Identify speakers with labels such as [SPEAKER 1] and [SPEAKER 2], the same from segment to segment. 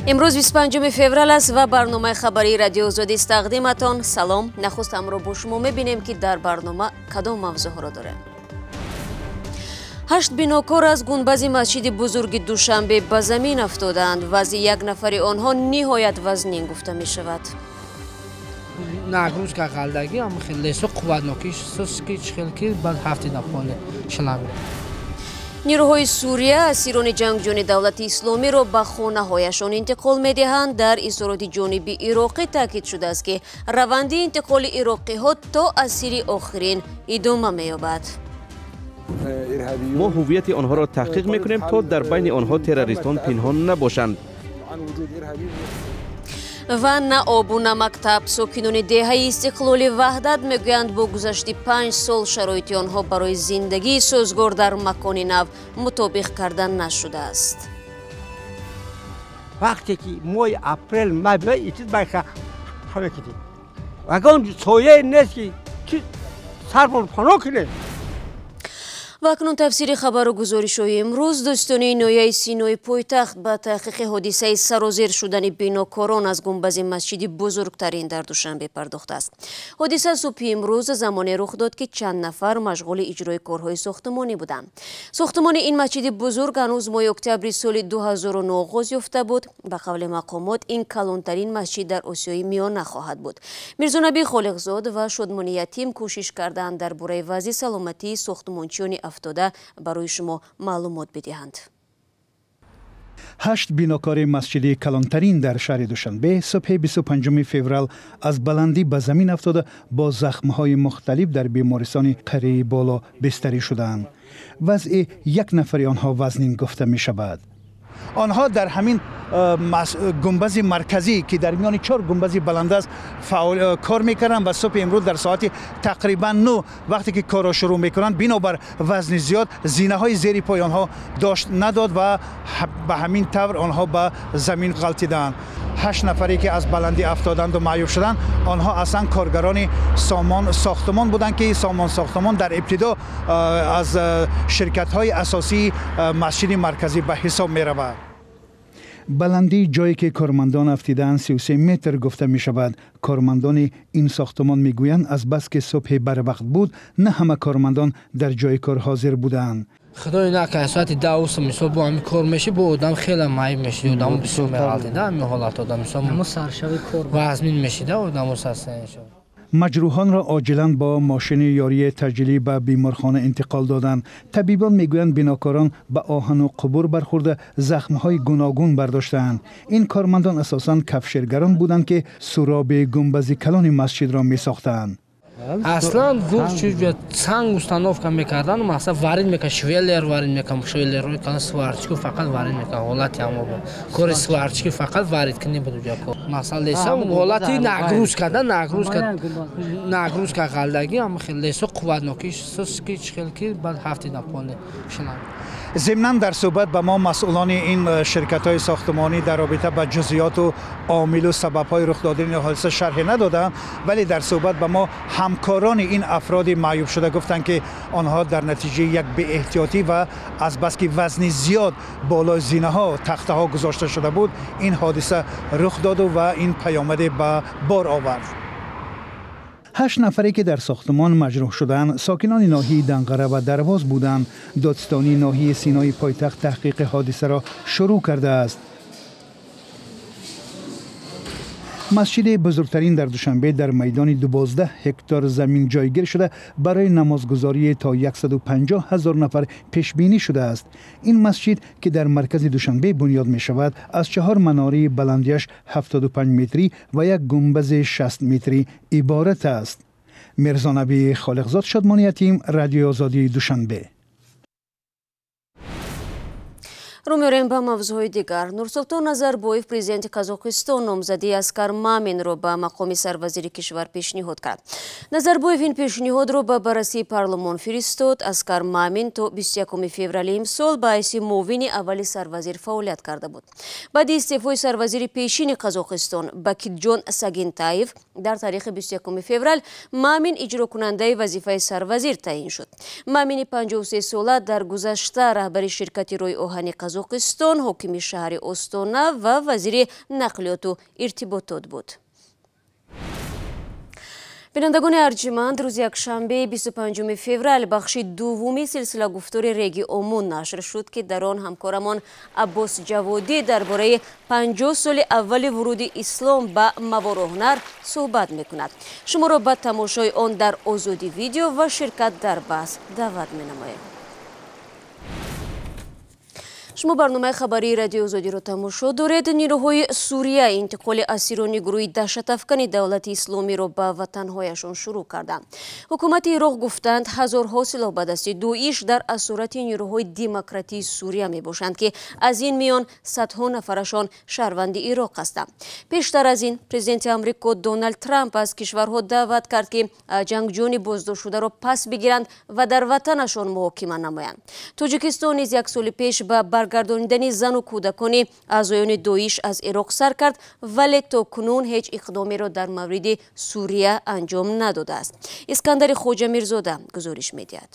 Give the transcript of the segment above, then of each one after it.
[SPEAKER 1] Имрӯз 25 феврал аст ва барномаи хабарии Радиои Озодӣ тақдиматон. Салом. Нахуст ҳамроҳ бо шумо мебинем, ки дар барнома кадом мавзӯъҳоро дорем. 8 бинокор аз гунбази масҷиди бузурги Душанбе ба замин афтодаанд. Вазъи як нафари онҳо ниҳоят вазнин гуфта мешавад.
[SPEAKER 2] Нагрузка қалдагӣ, ам хеле қувватнокӣ, суски чихел ки баъд ҳафти дафоне шалами.
[SPEAKER 1] Нирӯҳои Сурия асирони ҷангҷӯни давлати исломиро ба хонаҳояшон интиқол медиҳанд. Дар изҳороти ҷониби ироқӣ таъкид шудааст, ки раванди интиқоли ироқиҳо то асири охирин идома меёбад.
[SPEAKER 3] Мо ҳуввияти онҳоро таҳқиқ мекунем, то дар байни онҳо террористон пинҳон набошанд.
[SPEAKER 1] Ва на обу на мактаб. Сокинони деҳаи Истиқлоли Ваҳдат мегӯянд, бо гузашти 5 сол шароити онҳо барои зиндагии созгор дар макони нав мутобиқ карда нашудааст.
[SPEAKER 4] Вақте ки моҳи апрел май итид байха ҳамекидем, ягон сояе нест, ки сарбон паноҳ кунем.
[SPEAKER 1] Ва акнун тафсири хабару гузоришҳои имрӯз. Дӯстони ноҳияи Синои пойтахт ба таҳқиқи ҳодисаи сарозер шудани бинокорон аз гунбази масҷиди бузургтарин дар Душанбе пардохтааст. Ҳодиса субҳи имрӯз замоне рух дод, ки чанд нафар машғули иҷрои корҳои сохтмонӣ буданд. Сохтмони ин масҷиди бузург ҳанӯз моҳи октябри соли 2009 оғоз ёфта буд. Ба қавли мақомот, ин калонтарин масҷид дар Осиёи Миёна хоҳад буд. Мирзонаби Холиқзод ва Шодмони Ятим кӯшиш карданд, дар бораи вазъи саломатии сохтмончиёни афтода барои шумо маълумот бидиҳанд.
[SPEAKER 5] 8 бинокори масҷиди калонтарин дар шаҳри Душанбе субҳи 25 феврал аз баландӣ ба замин афтода, бо захмҳои мухталиф дар бемористони қарияи боло бистарӣ шудаанд. Вазъи як нафари онҳо вазнин гуфта мешавад. Онҳо дар ҳамин гунбази марказӣ, ки дар миёни 4 гунбази баланд аст, кор мекарданд ва субҳи имрӯз дар соати тақрибан 9, вақте ки корро шурӯъ мекунанд, бинобар вазни зиёд зинаҳои зери пои онҳо дошт надод ва ба ҳамин тавр онҳо ба замин ғалтиданд. 8 нафаре ки аз баландӣ афтоданду маъюб шуданд, онҳо аслан коргарони Сомон сохтмон буданд, ки Сомон сохтмон дар ибтидо аз ширкатҳои асосии масҷиди марказӣ ба ҳисоб меравад. Баландии ҷое ки кормандон афтидаанд, 33 метр гуфта мешавад. Кормандони ин сохтмон мегӯянд, аз бас ки субҳи барвақт буд, на ҳама кормандон дар ҷои кор ҳозир буданд.
[SPEAKER 2] Худои накард, соати 10 мисол бо ҳамин кор меши, бо одам хеле маиб меши, одамо бисёр меғалтида, ҳамин ҳолат одам мисол вазмин мешида, одамо састан.
[SPEAKER 5] Маҷрӯҳонро оҷилан бо мошини ёрии таъҷилӣ ба беморхона интиқол доданд. Табибон мегӯянд, бинокорон ба оҳану қубур бархӯрда, захмҳои гуногун бардоштаанд. Ин кормандон асосан кафшергарон буданд, ки суроби гунбази калони масҷидро месохтаанд.
[SPEAKER 2] Аслан гуфт, санг установка мекардан, масалан, варид мекард, швеллер варид мекард, швеллерҳои калон, сварчику фақат варид мекард. Ҳолати ҳамо буд, кори сварчики фақат варид кунӣ буд. Уҷа кор, масалан, леса ҳолати нагрузка да нагрузка қалдагӣ, ам хеле лесо қувватнокӣ, суски чихел ки баъд ҳафти дафоне шалам.
[SPEAKER 5] Зимнан дар суҳбат ба мо масъулони ин ширкатҳои сохтмонӣ дар робита ба ҷузъиёту омилу сабабҳои рух додани ҳодиса шарҳе надоданд, вале дар суҳбат ба мо ҳамкорони ин афроди маъюбшуда гуфтанд, ки онҳо дар натиҷаи як беэҳтиётӣ ва азбаски вазни зиёд болои зинаҳо, тахтаҳо гузошта шуда буд, ин ҳодиса рух доду ва ин паёмаде ба бор овард. 8 нафаре ки дар сохтмон маҷрӯҳ шуданд, сокинони ноҳияи Данғара ва Дарвоз буданд. Додстонии ноҳияи Синои пойтахт таҳқиқи ҳодисаро шурӯъ кардааст. Масҷиди бузургтарин дар Душанбе дар майдони 12 ҳектор замин ҷойгир шуда, барои намозгузории то 150 ҳазор нафар пешбинӣ шудааст. Ин масҷид, ки дар маркази Душанбе бунёд мешавад, аз 4 манораи баландиаш 75 метрӣ ва як гунбази 60 метрӣ иборат аст. Мирзонаби Холиқзод, Шодмони Ятим, Радиои Озодии Душанбе.
[SPEAKER 1] Рӯ меорем ба мавзӯъҳои дигар. Нурсултон Назарбоев, президенти Қазоқистон, номзадии Аскар Маминро ба мақоми сарвазири кишвар пешниҳод кард. Назарбоев ин пешниҳодро ба баррасии парлумон фиристод. Аскар Мамин то 21 феврали имсол ба ҳайси муовини аввали сарвазир фаъолият карда буд. Баъди истеъфои сарвазири пешини Қазоқистон Бакитҷон Сагинтаев дар таърихи 21 феврал Мамин иҷрокунандаи вазифаи сарвазир таъин шуд. Мамини 53 сола дар гузашта раҳбари ширкати роҳи оҳани Қазоқистон, ҳокими шаҳри Остона ва вазири нақлиёту иртиботот буд. Бинандагони арҷиманд, рӯзи якшанбе 25 феврал бахши дуввуми силсила гуфтори Реги Омон нашр шуд, ки дар он ҳамкорамон Аббос Ҷаводӣ дар бораи 50 соли аввали вуруди ислом ба Мавороҳунар суҳбат мекунад. Шуморо ба тамошои он дар Озодӣ видео ва ширкат дар баҳс даъват менамоем. Шумо барномаи хабарии Радиои Озодиро тамошо доред. Нирӯҳои Сурия интиқоли асирони гурӯҳи даҳшатафкани давлати исломиро ба ватанҳояшон шурӯъ карданд. Ҳукумати Ироқ гуфтанд, ҳазорҳо силоҳбадасти Доиш дар асорати нирӯҳои демократии Сурия мебошанд, ки аз ин миён садҳо нафарашон шаҳрванди Ироқ ҳастанд. Пештар аз ин президенти Амрико Доналд Трамп аз кишварҳо даъват кард, ки ҷангҷӯёни боздоштшударо пас бигиранд ва дар ватанашон муҳокима намоянд. Тоҷикистон низ як соли пеш ба баргардонидани зану кӯдакони аъзоёни Доиш аз Ироқ сар кард, вале то кунун ҳеҷ иқдомеро дар мавриди Сурия анҷом надодааст. Искандари Хоҷамирзода гузориш медиҳад.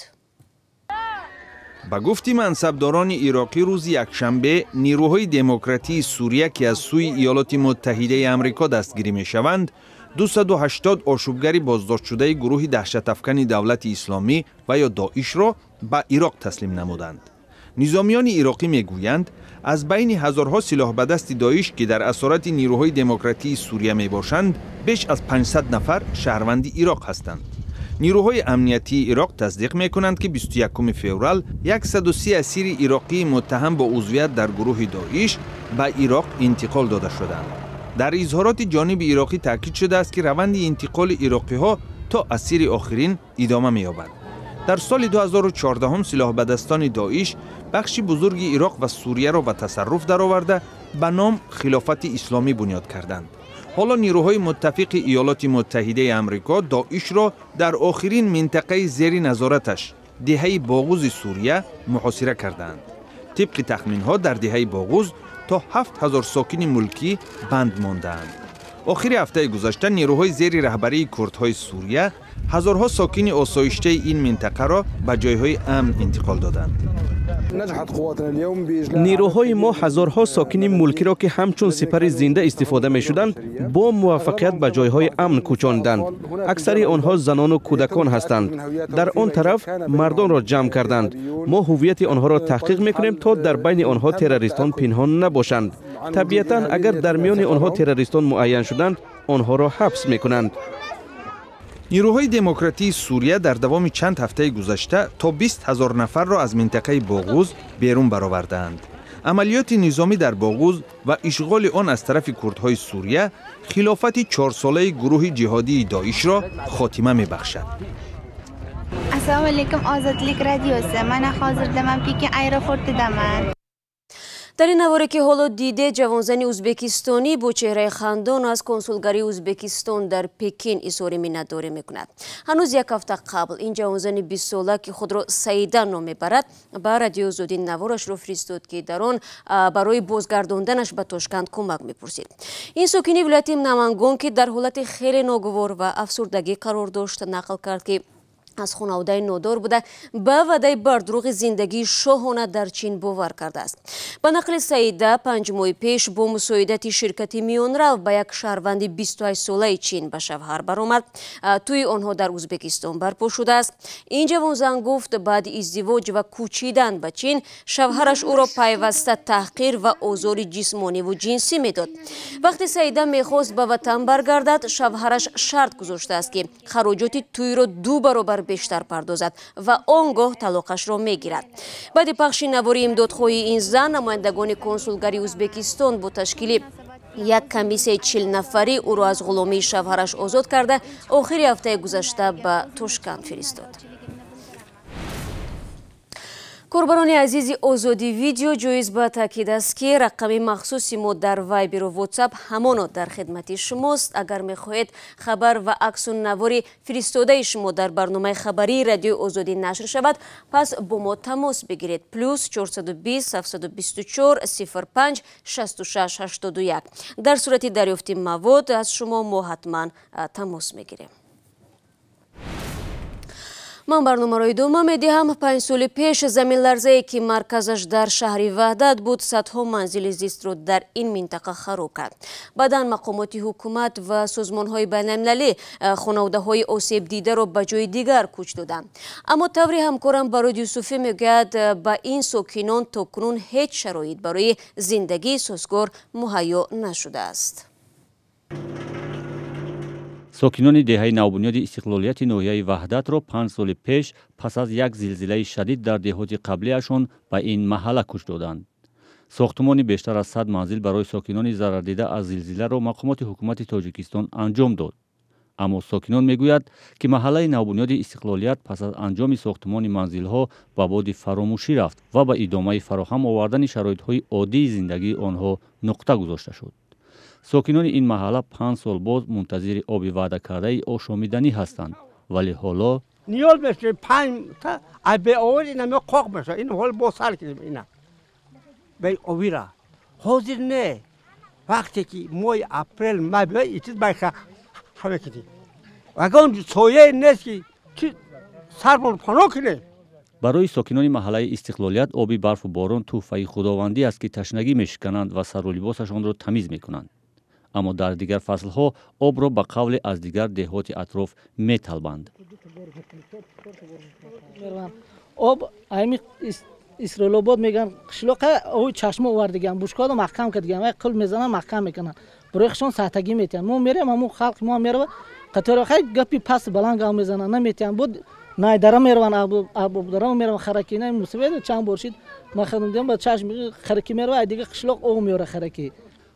[SPEAKER 6] Ба гуфти мансабдорони ироқӣ, рӯзи якшанбе нирӯҳои демократии Сурия, ки аз сӯи Иёлоти Муттаҳидаи Амрико дастгирӣ мешаванд, 280 ошӯбгари боздоштшудаи гурӯҳи даҳшатафкани давлати исломӣ ва ё Доишро ба Ироқ таслим намуданд. Низомиёни ироқӣ мегӯянд, аз байни ҳазорҳо силоҳбадасти Доиш, ки дар асорати нирӯҳои демократии Сурия мебошанд, беш аз 500 нафар шаҳрванди Ироқ ҳастанд. Нирӯҳои амниятии Ироқ тасдиқ мекунанд, ки 21 феврал 130 асири ироқии муттаҳам бо узвият дар гурӯҳи Доиш ба Ироқ интиқол дода шуданд. Дар изҳороти ҷониби ироқӣ таъкид шудааст, ки раванди интиқоли ироқиҳо то асири охирин идома меёбад. Дар соли 2014 силоҳбадастони Доиш бахши бузурги Ироқ ва Сурияро ба тасарруф дароварда, ба ном Хилофати Исломӣ бунёд карданд. Ҳоло нирӯҳои муттафиқи Иёлоти Муттаҳидаи Амрико Доишро дар охирин минтақаи зери назораташ, деҳаи Боғузи Сурия, муҳосира кардаанд. Тибқи тахминҳо, дар деҳаи Боғуз то 7000 сокини мулкӣ банд мондаанд. Охири ҳафтаи гузашта нирӯҳои зери раҳбарии курдҳои Сурия ҳазорҳо сокини осоиштаи ин минтақаро ба ҷойҳои амн интиқол доданд.
[SPEAKER 3] Нирӯҳои мо ҳазорҳо сокини мулкиро, ки ҳамчун сипари зинда истифода мешуданд, бо муваффақият ба ҷойҳои амн кӯчонданд. Аксари онҳо занону кӯдакон ҳастанд. Дар он тараф мардонро ҷамъ карданд. Мо ҳуввияти онҳоро таҳқиқ мекунем, то дар байни онҳо террористон пинҳон набошанд. Табиатан, агар дар миёни онҳо террористон муайян шуданд, онҳоро ҳабс мекунанд.
[SPEAKER 6] Нирӯҳои демократии Сурия дар давоми чанд ҳафтаи гузашта то 20 ҳазор нафарро аз минтақаи Боғуз берун баровардаанд. Амалиёти низомӣ дар Боғуз ва ишғоли он аз тарафи курдҳои Сурия хилофати чорсолаи гурӯҳи ҷиҳодии Доишро хотима мебахшад.
[SPEAKER 7] Assalomu alaykum, Ozodlik radiosi. Mana hozirda man Pekin aeroportidaman.
[SPEAKER 1] Дар ин наворе, ки ҳоло диде, ҷавонзани ӯзбекистонӣ бо чеҳраи хандон аз консулгарии Ӯзбекистон дар Пекин изҳори миннатдорӣ мекунад. Ҳанӯз як ҳафта қабл ин ҷавонзани 20сола, ки худро Саида ном мебарад, ба Радиои Озодӣ наворашро фиристод, ки дар он барои бозгардонданаш ба Тошканд кӯмак мепурсид. Ин сокини вилояти Намангон, ки дар ҳолати хеле ногувор ва афсурдагӣ қарор дошт, нақл кард, ки аз хонаводаи нодор буда, ба ваъдаи бардурӯғи зиндагии шоҳона дар Чин бовар кардааст. Ба нақли Саида, 5 моҳи пеш бо мусоидати ширкати миёнрав ба як шаҳрванди 28-солаи Чин ба шавҳар баромад. Тӯи онҳо дар Ӯзбекистон барпо шудааст. Ин ҷавонзан гуфт, баъди издивоҷ ва кӯчидан ба Чин шавҳараш ӯро пайваста таҳқир ва озори ҷисмониву ҷинсӣ медод. Вақте Саида мехост ба ватан баргардад, шавҳараш шарт гузоштааст, ки хароҷоти тӯйро 2 баробар бештар пардозад ва он гоҳ талоқашро мегирад. Баъди пахши навори имдодхоҳии ин зан, намояндагони консулгарии Ӯзбекистон бо ташкили як комиссияи 40 нафарӣ ӯро аз ғуломии шавҳараш озод карда, охири ҳафтаи гузашта ба Тошканд фиристод. Корбарони азизи Озодӣ видео, ҷоиз ба таъкид аст, ки рақами махсуси мо дар Вайберу Ватсап ҳамоно дар хидмати шумост. Агар мехоҳед хабар ва аксу навори фиристодаи шумо дар барномаи хабарии Радиои Озодӣ нашр шавад, пас бо мо тамос бигиред: +420 724 05 66 81. Дар сурати дарёфти мавод аз шумо мо ҳатман тамос мегирем. Ман барномаро идома медиҳам. 5 соли пеш заминларзае ки марказаш дар шаҳри Ваҳдат буд, садҳо манзили зистро дар ин минтақа хароб кард. Баъдан мақомоти ҳукумат ва созмонҳои байналмилалӣ хонаводаҳои осебдидаро ба ҷои дигар кӯч доданд. Аммо таври ҳамкорам Барод Юсуфӣ мегӯяд, ба ин сокинон то кунун ҳеҷ шароит барои зиндагии созгор муҳайё нашудааст.
[SPEAKER 8] Сокинони деҳаи навбунёди Истиқлолияти ноҳияи Ваҳдатро 5 соли пеш пас аз як зилзилаи шадид дар деҳоти қаблиашон ба ин маҳалла кӯч доданд. Сохтумони бештар аз 100 манзил барои сокинони зарардида аз зилзиларо мақомоти ҳукумати Тоҷикистон анҷом дод. Аммо сокинон мегӯяд, ки маҳаллаи навбунёди Истиқлолият пас аз анҷоми сохтумони манзилҳо ба боди фаромӯшӣ рафт ва ба идомаи фароҳам овардани шароитҳои оддии зиндагии онҳо нуқта гузошта шуд. Сокинони ин маҳалла 5 сол боз мунтазири оби ваъдакардаи ошомиданӣ ҳастанд, вале ҳоло
[SPEAKER 4] ниёз мешавад 5 та беовар ина қоқ мешавад. Ин ҳол бо сар кунем ина беовира ҳозир не. Вақте ки моҳи апрел май биёяд, итиз байха ҳаме кидем. Ягон сояе нест ки сарбор паноҳ кунем.
[SPEAKER 8] Барои сокинони маҳаллаи Истиқлолият оби барфу борон тӯҳфаи худовандӣ аст, ки ташнагӣ мешикананд ва сару либосашонро тамиз мекунанд. Аммо дар дигар фаслҳо обро ба қавле аз дигар деҳоти атроф металбанд.
[SPEAKER 9] Об ами Исроилобод меган қишлоқа ои чашма овардиган, бушкода маҳкам кардиган, вай қул мезанан, маҳкам мекунанд, барои хишон саҳтагӣ метиҳанд. Мо мерем, ҳамун халқ мо мерава, қатора хай гапи паст баланд гап мезананд, наметиҳанд. Буд найдара мераванд, абобдара мераванд, харакина мусавед чанд бор шид махадам дидам, ба чашм хараки мерава, ай дига қишлоқ об меора хараки.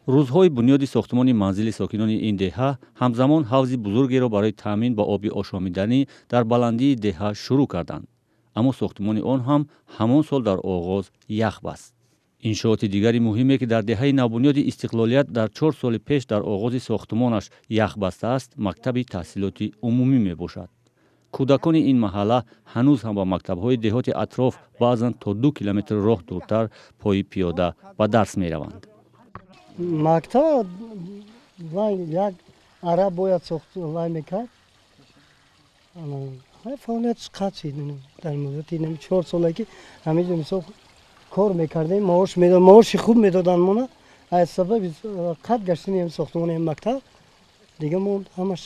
[SPEAKER 8] Рӯзҳои бунёди сохтумони манзили сокинони ин деҳа ҳамзамон ҳавзи бузургеро барои таъмин ба оби ошомиданӣ дар баландии деҳа шурӯъ карданд. Аммо сохтумони он ҳам ҳамон сол дар оғоз ях баст. Иншооти дигари муҳиме, ки дар деҳаи навбунёди Истиқлолият дар 4 соли пеш дар оғози сохтумонаш ях бастааст, мактаби таҳсилоти умумӣ мебошад. Кӯдакони ин маҳалла ҳанӯз ҳам ба мактабҳои деҳоти атроф, баъзан то 2 километр роҳ дуртар, пои пиёда ба дарс мераванд.
[SPEAKER 10] Мактаб як араб бояд сохт, вай мекард, фаъолиятш қатъ шид. Дар муддати 4 сола ки ҳамиҷо мисол кор мекардем, маош маоши хуб медоданд мона, аз сабаби қатъ гаштани сохтумони мактаб дига мо ҳамаш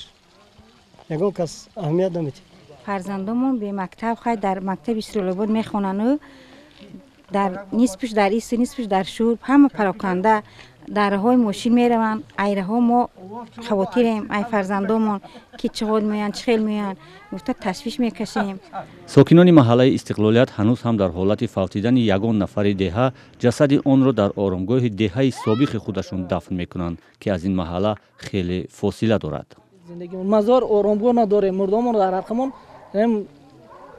[SPEAKER 10] ягон кас аҳамият наметиҳад.
[SPEAKER 11] Фарзандомон бемактаб, хай дар мактаби Исроилобод мехонану дар нисфиш дар исту, нисфиш дар шурб, ҳама пароканда дарҳои мошин мераванд. Айраҳо мо хавотирем, ай фарзандомон ки чӣ ҳол меоянд, чӣ хел меоянд гуфта ташвиш мекашем.
[SPEAKER 8] Сокинони маҳаллаи Истиқлолият ҳанӯз ҳам дар ҳолати фавтидани ягон нафари деҳа ҷасади онро дар оромгоҳи деҳаи собиқи худашон дафн мекунанд, ки аз ин маҳалла хеле фосила дорад.
[SPEAKER 9] Мазор оромгоҳ надорем, мурдомон дар арқамон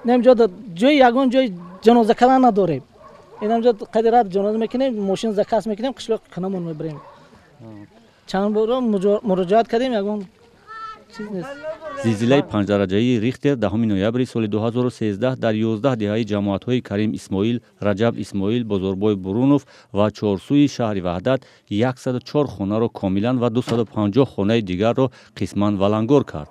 [SPEAKER 9] немҷо ҷои ягон ҷои ҷаноза кардан надорем. Инамҷо қадират ҷаноза мекунем, мошин заказ мекунем, қишлоқ канамон мебарем. Чанд бор муроҷиат кардем, ягон чиз нест.
[SPEAKER 8] Зилзилаи 5 дараҷаии Рихтер 10 ноябри соли 2013 дар 11 деҳаи ҷамоатҳои Карим Исмоил, Раҷаб Исмоил, Бозорбой Бурунов ва Чорсӯи шаҳри Ваҳдат 104 хонаро комилан ва 250 хонаи дигарро қисман валангор кард.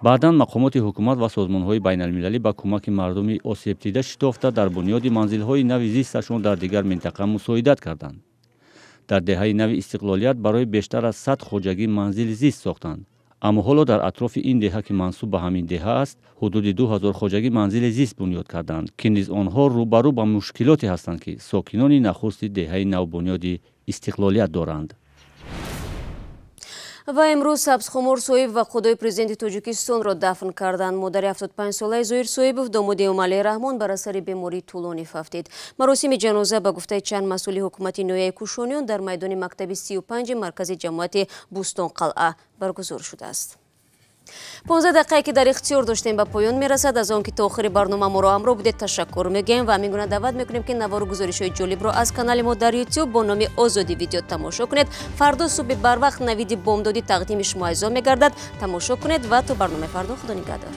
[SPEAKER 8] Баъдан мақомоти ҳукумат ва созмонҳои байналмилалӣ ба кӯмаки мардуми осебдида шитофта, дар бунёди манзилҳои нави зисташон дар дигар минтақа мусоидат карданд. Дар деҳаи нави Истиқлолият барои бештар аз 100 хоҷагӣ манзили зист сохтанд. Аммо ҳоло дар атрофи ин деҳа, ки мансуб ба ҳамин деҳа аст, ҳудуди 2000 хоҷагӣ манзили зист бунёд карданд, ки низ онҳо рӯбарӯ ба мушкилоте ҳастанд, ки сокинони нахусти деҳаи навбунёди Истиқлолият доранд.
[SPEAKER 1] Ва имрӯз Сабзхумор Соибов ва худои президенти Тоҷикистонро дафн карданд. Модари 75-солаи Зоир Соибов, домоди Эмомалӣ Раҳмон, бар асари бемории тӯлонӣ фавтид. Маросими ҷаноза, ба гуфтаи чанд масъули ҳукумати ноҳияи Кушониён, дар майдони мактаби 35 маркази ҷамоати Бӯстонқалъа баргузор шудааст. 15 дақиқае ки дар ихтиёр доштем, ба поён мерасад. Аз он ки то охири барнома моро ҳамроҳ будед, ташаккур мегӯем ва ҳамин гуна даъват мекунем, ки навору гузоришҳои ҷолибро аз канали мо дар Ютуб бо номи Озодӣ Видео тамошо кунед. Фардо субҳи барвақт навиди бомдодӣ тақдими шумо азизон мегардад. Тамошо кунед ва то барномаи фардо худо нигаҳдор.